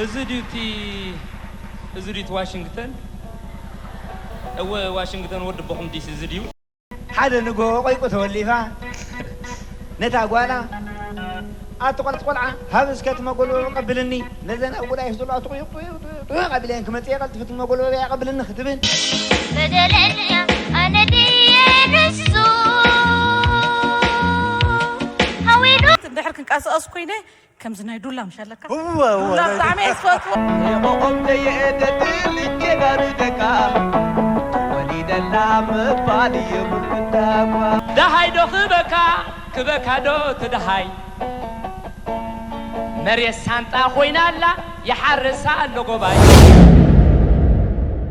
እዚ ድዩ እቲ፣ እዚ ድዩ እቲ ዋሽንግተን? እወ፣ ዋሽንግተን ወዲ ቦኹም ዲሲ እዚ ድዩ? ሓደ ንግሆ ቆይቁ ተወሊፋ ነታ ጓላ፣ ኣቲ ቆልቲ ቆልዓ፣ ሃብ እስከ እቲ መጎልበቢ ቀብልኒ፣ ነዘን ኣብ ጉዳይፍ ዘሎ ኣቲ ጡዩቕ ጡዩቕ ጡዩቕ ጡዩቕ ኣቢለየን ክመጽእ እየ፣ ቀልጥፊ እቲ መጎልበቢ ኣቐብልኒ ክትብል። በደለኛ ኣነ ድየ ንሱ ሃዊኑ እንድሕር ክንቀሳቐስ ኮይነ ከምዚ ናይ ዱላ ምሽ ኣለካ እወ እወ ዱላ ብጣዕሚ እየ ዝፈትዎ። የቆቆም ዘየእደድል እጀጋሩ ደቃ ወሊደላ ምባል የብሉን ዳጓ። ደሃይ ዶ ክበካ ክበካ ዶ ትደሃይ መሬት ሳንጣ ኮይና ኣላ ይሓርሳ ኣሎ ጎባይ።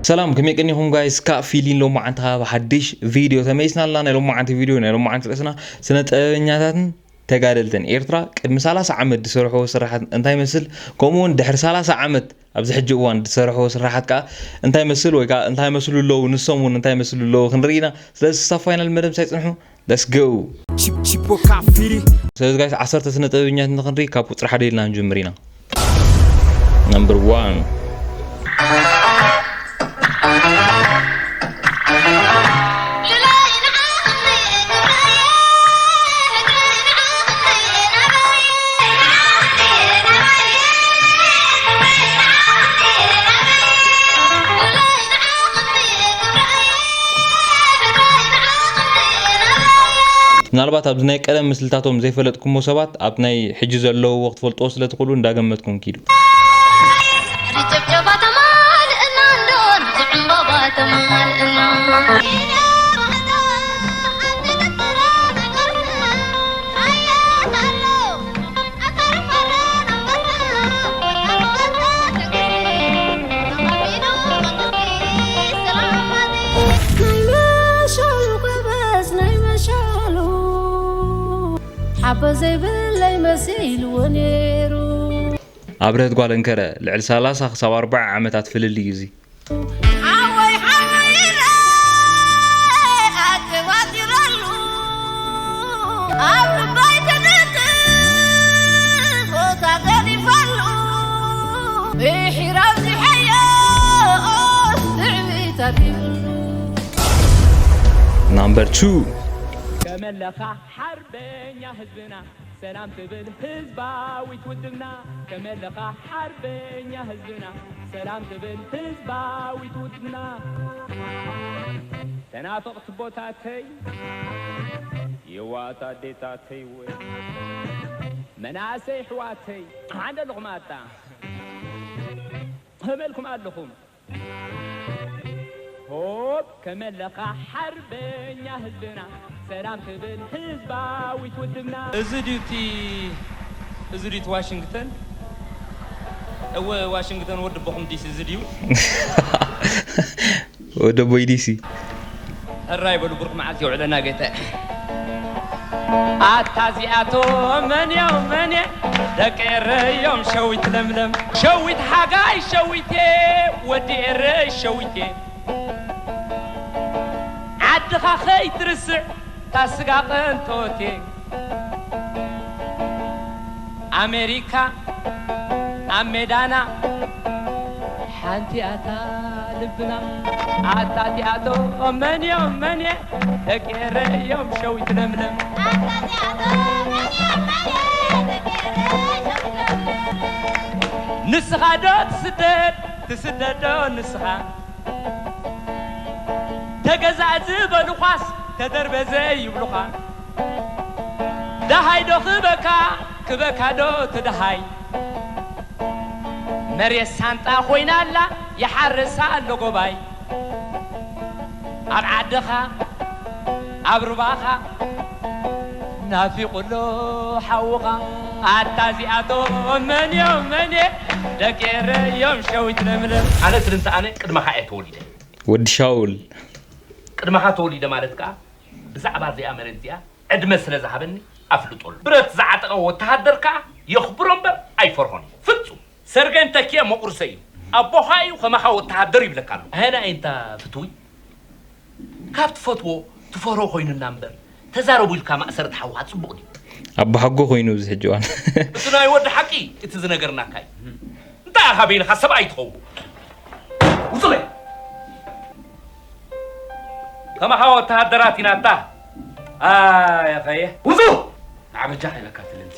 ሰላም ከመይ ቀኒኹም ጋይስ? ካብ ፊሊን ሎማዓንቲ ካብ ሓድሽ ቪድዮ ተመሊስና ኣለና። ናይ ሎማዓንቲ ቪድዮ ናይ ሎማዓንቲ ርእስና ስነ ጥበበኛታትን ተጋደልትን ኤርትራ ቅድሚ ሰላሳ ዓመት ዝሰርሕዎ ስራሓት እንታይ ይመስል፣ ከምኡ እውን ድሕሪ ሰላሳ ዓመት ኣብዚ ሕጂ እዋን ዝሰርሕዎ ስራሓት ከኣ እንታይ ይመስል ወይ ከኣ እንታይ ይመስሉ ኣለዉ፣ ንሶም እውን እንታይ ይመስሉ ኣለዉ ክንርኢ ኢና። ስለዚ ክሳብ ፋይናል መደብ ምሳይ ጽንሑ። Let's go። ቺፖካ ፊሪ ስለዚ ጋይስ ዓሰርተ ስነ ጥበበኛት ንኽንርኢ ካብ ቁጽሪ ሓደ ኢልና ንጅምር ኢና። Number one። ምናልባት ኣብዚ ናይ ቀደም ምስልታቶም ዘይፈለጥኩሞ ሰባት ኣብ ናይ ሕጂ ዘለውዎ ክትፈልጥዎ ስለ ትኽእሉ እንዳገመትኩም ኪዱ። ርጭብጨባ ተማልእና እንዶ ርጭዕምባባ ተማልእና ሓቦ ዘይብለይ መሲልዎ ነይሩ። ኣብርሀት ጓል እንከረ ልዕሊ ሰላሳ ክሳብ ኣርብዓ ዓመታት ፍልልይ እዩ እዚ። ሓወይ ሓወይ ኣተዋጢረሉ ኣብ ልባይ ተደድእ ቦታ ገዲፈሉ ብሒራብ ዝሓዮ ትዕቢት ኣዲብሉ Number two። ከመለኻ ሓርበኛ ህዝብና ሰላም ትብል ህዝባዊት ውድብና ከመለኻ ሓርበኛ ህዝብና ሰላም ትብል ህዝባዊት ውድብና ተናፈቕቲ ቦታተይ የዋት ኣዴታተይ ወይ መናእሰይ ኣሕዋተይ ሓንደ ኣለኹም ኣታ ከመልኩም ኣለኹም ሆብ ከመለኻ ሓርበኛ ህዝብና ሰላም ትብል ህዝባዊት ውድብና። እዚ ድዩ እቲ እዚ ድዩ እቲ ዋሽንግተን? እወ ዋሽንግተን ወዲ ቦኹም ዲሲ እዚ ድዩ? ወደ ቦይ ዲሲ። ሕራይ በሉ ብሩኽ መዓልቲ የውዕለና ጌተ። ኣታ እዚኣቶም መን እዮም መን ደቂ ኤረዮም ሸዊት ለምለም ሸዊት ሓጋይ ሸዊቴ ወዲ ኤረይ ሸዊቴ ዓድኻ ኸይትርስዕ ታስጋ ቐንቶቴ ኣሜሪካ ኣብ ሜዳና ሓንቲ ኣታ ልብና ኣታ እዚኣቶም መን እዮም መን ደቂ ኤረዮም ሸዊት ለምለም ንስኻ ዶ ትስደድ ትስደድ ዶ ንስኻ ተገዛእ ዝበሉኻስ ተደርበዘ ይብሉኻ ደሃይ ዶ ክበካ ክበካ ዶ ትደሃይ መሬት ሳንጣ ኮይና ኣላ ይሓርሳ ኣሎ ጎባይ ኣብ ዓድኻ ኣብ ሩባኻ ናፊቑ ኣሎ ሓውኻ ኣታ እዚኣቶም መን እዮም መን ደቂ ኤረ እዮም ሸዊት ለምለም ኣነ ትርንተ ኣነ ቅድመኻ እየ ተወሊደ ወዲ ሻውል ቅድመኻ ተወሊደ ማለት ከኣ ብዛዕባ እዚኣ መሬት እዚኣ ዕድመ ስለ ዝሃበኒ ኣፍልጦሉ። ብረት ዝዓጠቐ ወተሃደር ከኣ የኽብሮ እምበር ኣይፈርሆን እዩ። ፍጹም። ሰርገን ተኪኤ መቑርሰይ እዩ። ኣቦኻ እዩ ከማኻ ወተሃደር ይብለካ ኣሎ። ኣየናይ እንታ ፍትዊ? ካብ ትፈትዎ ትፈርሆ ኮይኑና እምበር ተዛረቡ ኢልካ ማእሰርቲ ሓውኻ ጽቡቕ ድዩ? ኣቦሓጎ ኮይኑ እዚ ሕጂ እዋን። እቲ ናይ ወዲ ሓቂ እቲ ዝነገርናካ እዩ። ኣታ ኻበይንኻ ሰብኣይ ትኸውን? ውጹ በይ። ከማኻ ወተሃደራት ኢና ኣታ። ኣይ፣ ኣኸየ። ውጹ! ንዓ በጃኻ ኢለካ ትልምቲ።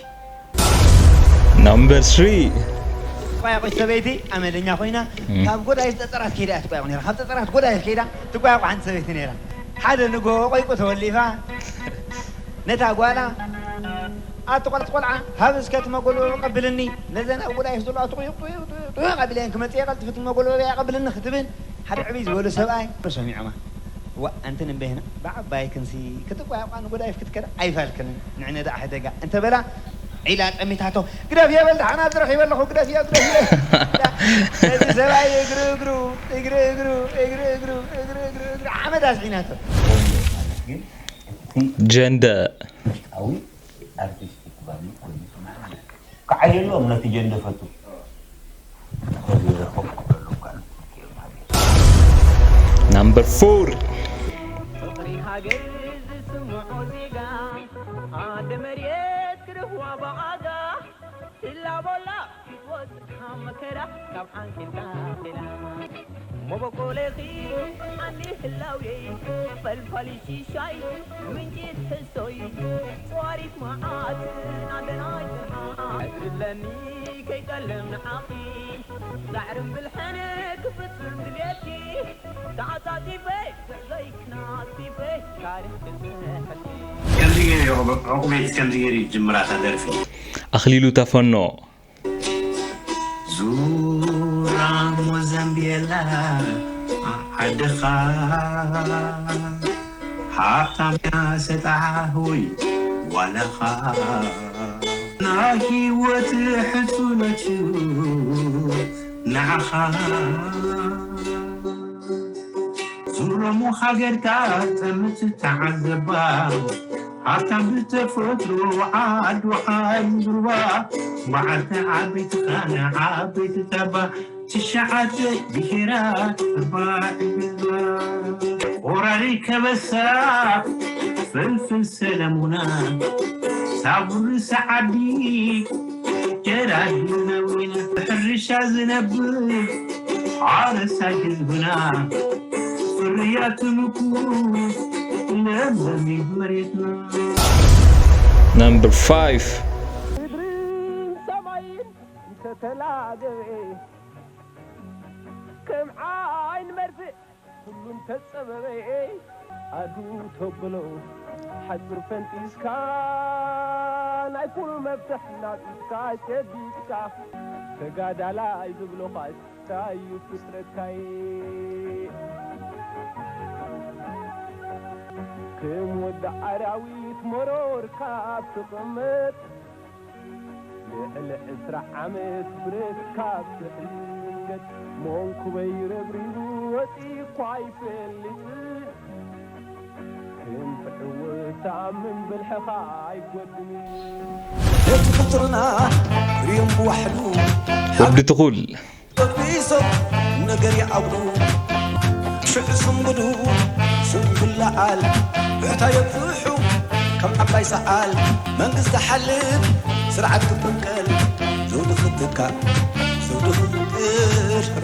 Number three. ትቋያቆች ሰበይቲ ኣመለኛ ኮይና ካብ ጎዳይፍ ጸጸራት ከይዳ እያ ትቋያቆ ነይራ። ካብ ጸጸራት ጎዳይፍ ከይዳ ትቋያቆ ሓንቲ ሰበይቲ ነይራ። ሓደ ንጎ ቆይቁ ተወሊፋ ነታ ጓላ ኣቲ ቆልዓ ቆልዓ ሃብ እስከ ትመጎሎ ቀብልኒ ነዘን ኣብ ጎዳይፍ ዘሎ ኣቲ ቁይቁ ጡዩቕ ኣቢለየን ክመጽእ ቀልጥፊ ትመጎሎ በያ ቀብልኒ ክትብል ሓደ ዕብይ ዝበሉ ሰብኣይ ሰሚዖማ። ዋ ኣንትን እምበይና ብዓባይ ክንሲ ክትቋያቋ ንጎዳይፍ ክትከዳ ኣይፋልክን ንዕነ ደኣ ሕደጋ እንተበላ ዒላ ጠሚታቶ ግደፍ የበል ደሓና ዝረኺበ ኣለኹ ግደፍ የ ግደፍ የ እዚ ሰብኣይ እግሪ እግሩ እግሪ እግሩ እግሪ እግሩ እግሪ እግሩ እግሪ ሓመድ ኣስዒናቶ። ጀንደ ውሽጣዊ ኣርቲስቲክ ቫልዩ ኮይኑ ይስምዓኒ። ክዓየሎም ነቲ ጀንደ ፈቱ። Number four. ፍቕሪ ሃገር ዝስምዖ ዜጋ ኣደ መሬት ክረኽባ ብዓጋ ትላቦላ ክትወፅእ ካብ መከራ ካብ ሓንቂልካ ፌላ መበቆለኺ ኣንዲ ህላውየይ ፈልፋሊ ሽሻይ ምንጪ ትሕሶይ ጨዋሪት መዓት ናደናይ ጽንዓት ዕድለኒ ከይጠልም ንዓኺ ጻዕርን ብልሕን ክፍጽም ድልየትኪ ተዓጻጺፈ ጉዕዞይ ክናጺፈ ታሪኽ ክጽሕፍ ከምዚ ገይረ ዕቑበይ ከምዚ ገይረ ይጅምራ እታ ደርፊ። ኣኽሊሉ ተፈኖ ዙራ ሞዛምቢላ ዓድኻ ሃብታምያ ሰጣ ወይ ዋላኻ ናይ ህይወት ሕሱነቱ ንዓኻ ዙረሙ ሃገርካ ጠምት ተዓዘባ ሃብታም ብተፈጥሮ ዓዱ ዓንዱባ በዓልቲ ዓበይትኻ ንዓበይቲ ታባ ትሽዓተ ብሄራት ባዕልና ቆራሪ ከበሳ ፍልፍል ሰለሙና ሳቡሪ ሰዓዲ ጀራዲና ወይና ብሕርሻ ዝነብር ሓረሳይ ህዝብና ፍርያቱ ምኩ ለምለሚት መሬትና Number five. ምድርን ሰማይን እንተተላገበ ከም ዓይን መርፍእ ኩሉ እንተጸበበ ኣዱ ተብሎ ሓጹር ፈንጢስካ ናይ ኩሉ መፍትሕ ናጺስካ ጨቢጥካ ተጋዳላይ ዝብሎኻስ ታዩ ፍጥረትካይ ከም ወዲ ኣራዊት መሮርካ ኣብ ትቕመጥ ልዕሊ ዕስራ ዓመት ብረት ካብ ትሕንገድ መንኩበይ ረብሪቡ ወፂ እኳ ኣይፈልጥ ከም ትዕወት ተኣምን ብልሕኻ ኣይጎድን ነቲ ፍጡርና ርዮም ብዋሕዱ ወዲ ትኹል በቢሶም ነገር ይዓብዱ ሽዕ ስንብዱ ስንብላዓል ብሕታ የብዝሑ ከም ዓባይ ሰዓል መንግስቲ ሓልፍ ስርዓት ክፍንቀል ዘውዲ ክትካእ ዘውዲ ክፍንቅል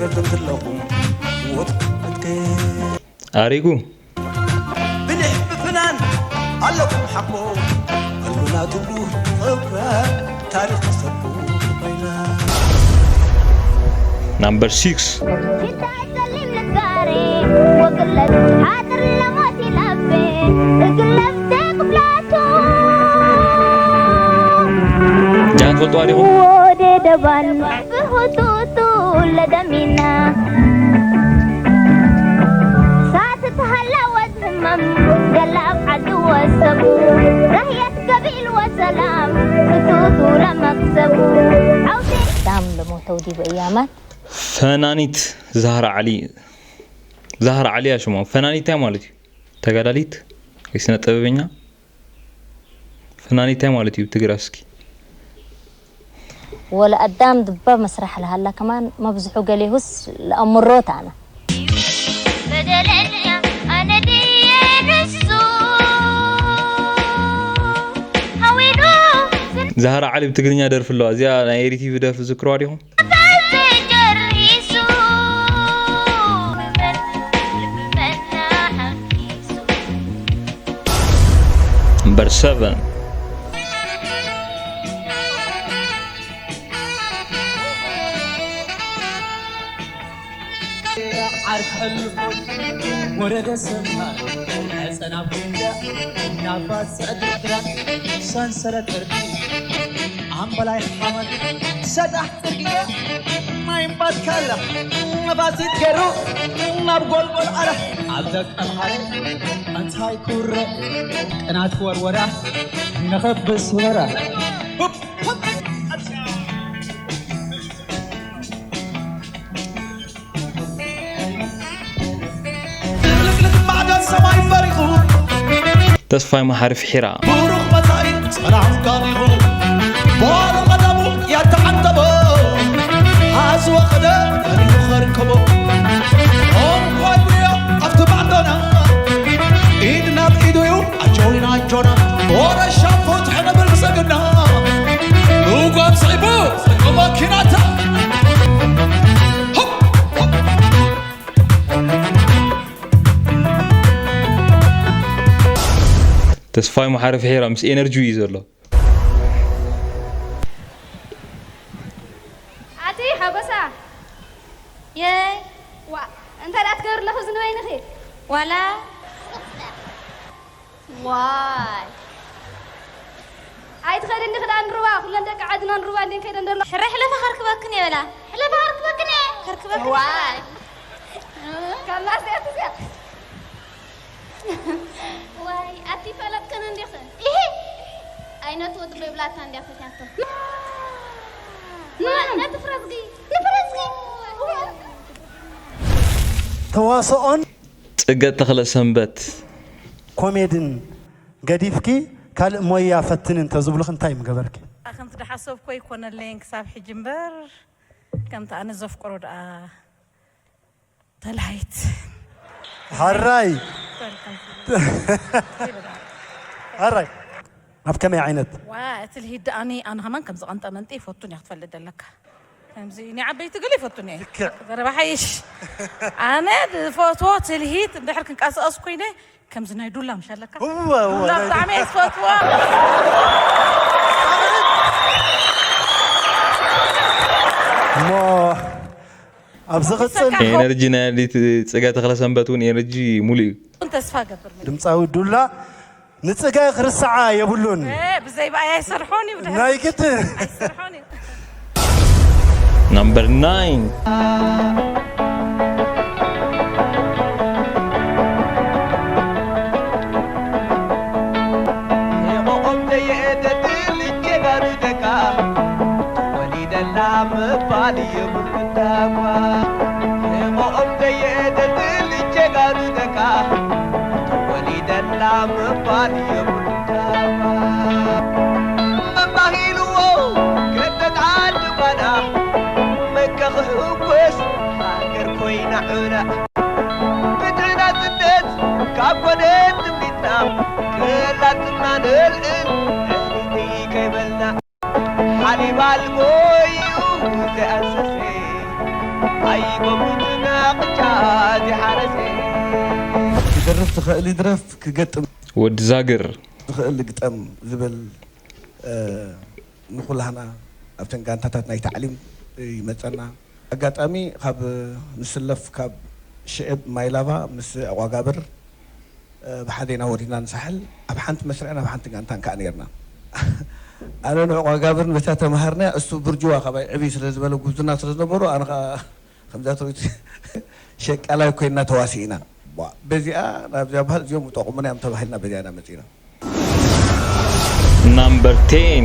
ረድም ዘለኹም ወትክል ኣሪጉ ብልሕ ብፍናን ኣለኩም ሓቦ ኣሉና ትብሉ ፍቅረ ታሪኽ ተሰቡ ኮይና Number six. ሽታይ ጸሊም ንጋሪ ወግለት ሓጥር ለሞት ይለብ እግለፍ ዘይቅብላቱ ጃን ትፈልጥዋ ዲኹም? ወደ ደባን ብህጡቱ ለደሚና ሳትት ሃላወት ህመም ገላብ ዓዲ ወሰቡ ራህየት ገቢል ወሰላም ህጡቱ ለመክሰቡ ዓውዴ ዳም ለሞተው ዲበ እያማት ፈናኒት ዛህራ ዓሊ ዛህራ ዓሊ እያ ሽማ። ፈናኒት እንታይ ማለት እዩ? ተጋዳሊት ወይ ስነ ጥበበኛ? ፈናኒት እንታይ ማለት እዩ ብትግረ እስኪ? ወለ ኣዳም ድባ መስራሕ ለሃላ ከማን መብዝሑ ገሌሁስ ለኣምሮት ኣነ ዛህራ ዓሊ ብትግርኛ ደርፊ ኣለዋ። እዚኣ ናይ ኤሪቲቪ ደርፊ ዝክርዋ ዲኹም? seven. ዓርኪ ሕሉፍ ወረደ ሰምሃር፣ ዕጸናብ ጉንዳ፣ ናባ ዝጸድር ክዳን፣ ሰንሰለት ዕርቂ፣ ኣምበላይ ሓመድ፣ ሰጣሕ ጽርግያ፣ ማይ እምባትካላ፣ ነፋሲት ገሩ፣ ናብ ጎልጎል ኣረ፣ ኣብ ደቀምሓረ፣ እንታይ ኩረ፣ ቅናት ወርወራ፣ ንኸብስ ወራ። ድብልቅልቅ ማዕበል ሰማይ በሪኹ ተስፋይ መሓሪ ፍሒራ። ብሩኽ መጻኢ ጸላም ጋኒኹ ባሮ ቀዳሙ ያተዓንተቦ ሓዝወ ኸደ በሪኹ ኸርከቦ እንኳን ጉያ ኣብቲ ባዕዶና ኢድ ናብ ኢዱ እዩ ኣጆይና ኣጆና ወረሻ ፍትሒ ንብል ሰግና ንጓም ስዒቡ መኪናታ ተስፋይ መሓሪ ፍሒራ ምስ ኤነርጂ እዩ ዘሎ። ኣቲ ሓጎሳ የይ ዋ እንታይ ደኣ ትገብሪ ኣለኹ እዚ ንበይንኺ ዋላ ዋይ ኣይትኸዲ እንዲ ክዳን ሩባ ኩለን ደቂ ዓድና ንሩባ እንዲን ከይደን ደሎ ሕረ ሕለፈ ከርክበክን የበላ ሕለፈ ከርክበክን እየ ከርክበክን ዋይ ካላስ እያ ትስያ ዋይ ኣቲ ፈለጥክን እንዲኽን ኢሂ ኣይነቱ ጥበይ ብላታ እንዲያ ፈትያቶ ነቲ ፍረዝጊ ንፍረዝጊ ተዋስኦን ጽገ ተኽለ ሰንበት ኮሜድን ገዲፍኪ ካልእ ሞያ ፈትኒ እንተዝብሉኺ እንታይ ምገበርኪ? ከምቲ ድሓሰብኮ ኣይኮነለይን ክሳብ ሕጂ እምበር ከምቲ ኣነ ዘፍቅሮ ደኣ ተልሃይት ሓራይ ሓራይ ኣብ ከመይ ዓይነት ዋ እቲ ልሂድ ደኣኒ ኣነ ከማን ከም ዝቐንጠ መንጢ ይፈቱን እያ ክትፈልጥ ዘለካ ከምዚ ናይ ዓበይቲ ገለ ይፈቱን እየ ዘረባ ሓይሽ ኣነ ዝፈትዎ ትልሂት እንድሕር ክንቀሳቀስ ኮይነ ከምዚ ናይ ዱላ ምሽ ኣለካ እወ እወ ዱላ ናይ ብጣዕሚ እየ ዝፈትዋ እሞ ኣብ ዝቕፅል ኤነርጂ ናይ ኣዲት ፅገ ተኽለ ሰንበት እውን ኤነርጂ ሙሉእ እዩ። እውን ተስፋ ገብር ምንም ድምፃዊ ዱላ ንፅገ ክርስዓ የብሉን። እ፣ ብዘይ ብኣይ ኣይሰርሖን እዩ ብድሕር ናይ ግድ ኣይሰርሖን እዩ። Number nine. ሕቖኦም ዘየእተትል ጀጋኑ ደቃ ወሊደላ ምባል የብሉን ዳኳ ሕቖኦም ዘየእተትል ጀጋኑ ደቃ ወሊደላ ምባል የብሉን ዳኳ መባሂልዎ ገጠጣ ድጓዳ መከኽህጎስ ሃገር ኮይና ዑና ብትዕናጽነት ካብ ኮነ ትምኒትና ክላትና ንልእን ዕልቲ ከይበልና ሓሊባል ጎዩ ዘኣንሰሴ ኣይጎብትና ቅጫ ዝሓረሴ ክደርፍ ዝኽእል ይድረፍ ክገጥም ወዲ ዛግር ዝኽእል ግጠም ዝብል ንኹላህና ኣብተን ጋንታታት ናይ ታዕሊም ይመፀና ኣጋጣሚ ካብ ንስለፍ ካብ ሽዕብ ማይላቫ ምስ ኣቋጋብር ብሓደ ኢና ወሪድና ንሳሕል ኣብ ሓንቲ መስርዕን ኣብ ሓንቲ ጋንታን ከዓ ነርና ኣነ ንዕቋጋብርን በታ ተምሃርና እሱ ብርጅዋ ካባይ ዕብይ ስለ ዝበለ ጉብዝና ስለ ዝነበሩ ኣነ ከዓ ከምዛ ተሪት ሸቃላይ ኮይና ተዋሲእና በዚኣ ናብዚኣ በሃል እዚኦም ጠቑሙና እዮም ተባሂልና በዚኣ ኢና መፂና Number ten.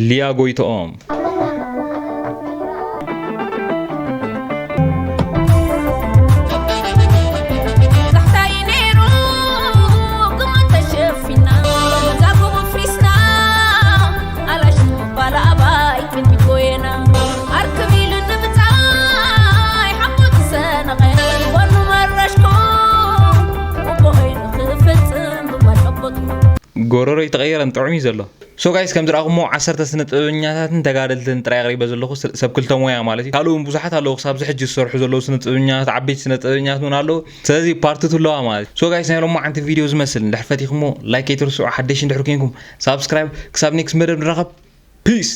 ሊያ ጎይትኦም። ጎረሮ ይተቐየረን ጥዑም እዩ ዘሎ። So guys፣ ከም ዝረኣኹሞ ዓሰርተ ስነ ጥበበኛታትን ተጋደልትን ጥራይ ኣቕሪበ ዘለኹ፣ ስ- ሰብ ክልተ ሞያ ማለት እዩ። ካልእ እውን ብዙሓት ኣለዉ ክሳብ ዝሕጂ ዝሰርሑ ዘለዉ ስነ ጥበበኛታት፣ ዓበይቲ ስነ ጥበበኛታት እውን ኣለዉ። ስለዚ ፓርት ቱ ኣለዋ ማለት እዩ። So guys፣ ናይ ሎማዓንቲ ቪድዮ ዝመስል እንድሕር ፈቲኹሞ ላይክ ከይትርስዑ፣ ሓደሽ እንድሕር ኮይንኩም ሳብስክራይብ። ክሳብ ኔክስት መደብ ንራኸብ። ፒስ።